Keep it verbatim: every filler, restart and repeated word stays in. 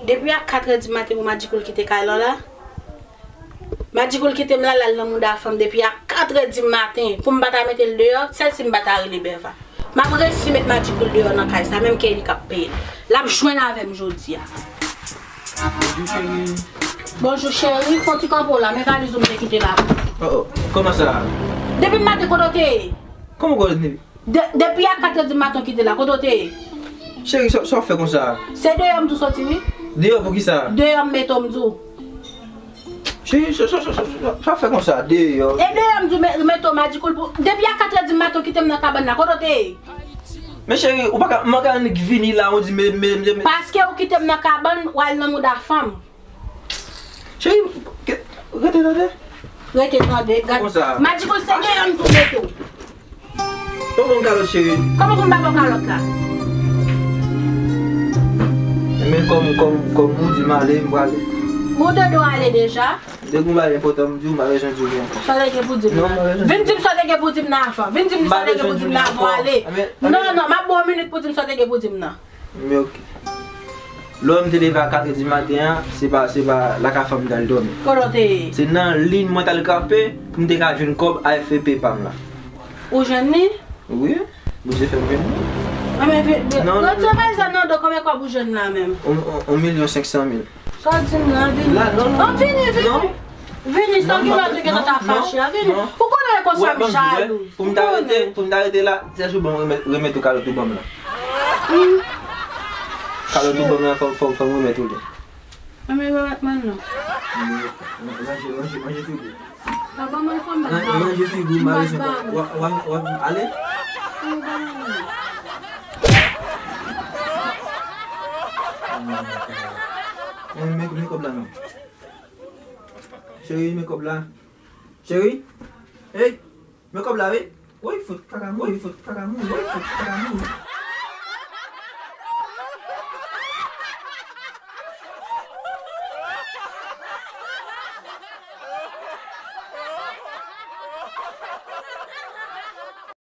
Depi a katrè di maten pou Madjikoul kite kay lan la. Madjikoul kite m la, l al nan mouda fanm depi a katrè di maten. Pou m pa ta mete l deyò, sèl si m pa ta rele Bèva. M ap resi met Madjikoul deyò nan kay sa, menm Kelly k ap peye l. L ap jwenn avè m jodi a. Bonjou, cheri. Bonjou, cheri. Fè yon ti kanpe w la. Men valiz ou m te kite la pou ou. Oh, oh. Kòman sa? Depi maten, kote w te ye? Kòman kote w te ye? De, depi a katrè di maten w kite la, kote w te ye? Cheri, sa, sa w fè konsa? Se deyò m di w soti, wi. Deyò pou kisa? Deyò m mete w m di w. Cheri, sa, sa, sa, sa, sa, sa w fè konsa? Deyò. E deyò m di w me, mete w Madjikoul pou, depi a katrè di maten w kite m nan kabann la, kote w te ye? Men cheri, ou pa ka, m pa ka annik vini la, ou di me, me, me, me. Paske ou kite m nan kabann, w al nan mouda fanm. Cheri, ke, rete tande. Rete tande, gad. Konsa. Madjikoul se deyò m tou mete w. Ou bon kalòt, cheri. Kòman pou m pa bon kalòt la? Men kòm, kòm, kòm ou di m ale, m prale. Ou te dwe ale deja. Depi ou pa gen pòtan m di w, m pa bezwen di w li ankò. Sa w te gen pou di m nan? Non, m pa bezwen di w. Vin di m sa w te gen pou di m nan avan. Vin di m sa w te gen pou di m nan avan, ale. Non, non, m ap ba w minit pou di m sa w te gen pou di m nan. Men oke. Lè m te leve a katrè di maten an, se pa, se pa lakay fanm m t al dòmi. Kote w te ye? Se nan liy mwen t al krape pou m te ka jwenn kòb A F P pa m la. Ou jwenn li? Wi. Bondye fè m jwenn li. Anben, vi-, vi-, non, non, retire valiz la nan do, konbyen kòb ou jwenn la menm? On, on, on milyon senk san mil. Sa w di m la, vini. La, non, non. An, vini, vini. Non. Vini, sa ki lòt ou gentan ta fache a, vini. Non. Ou konnen konsa m jalouz. Pou m ta rete, pou m ta rete la, se jou ban m remèt, remèt ou kalòt ou ban m lan. Hmm. Kalòt ou ban m lan, fò, fò, fò m remèt ou li. Anben, remèt mwen l non. Ranje, ranje, ranje figi. Pa ban mwen fanm nan. Ranje figi, m pa bezwen. Wa, wa, wa, ale. Men, men, men kòb la non. Cheri, men kòb la. Cheri? Hey, men kòb la, wi. Woy, fout kaka mouri, fout kaka mouri, woy, fout kaka mouri.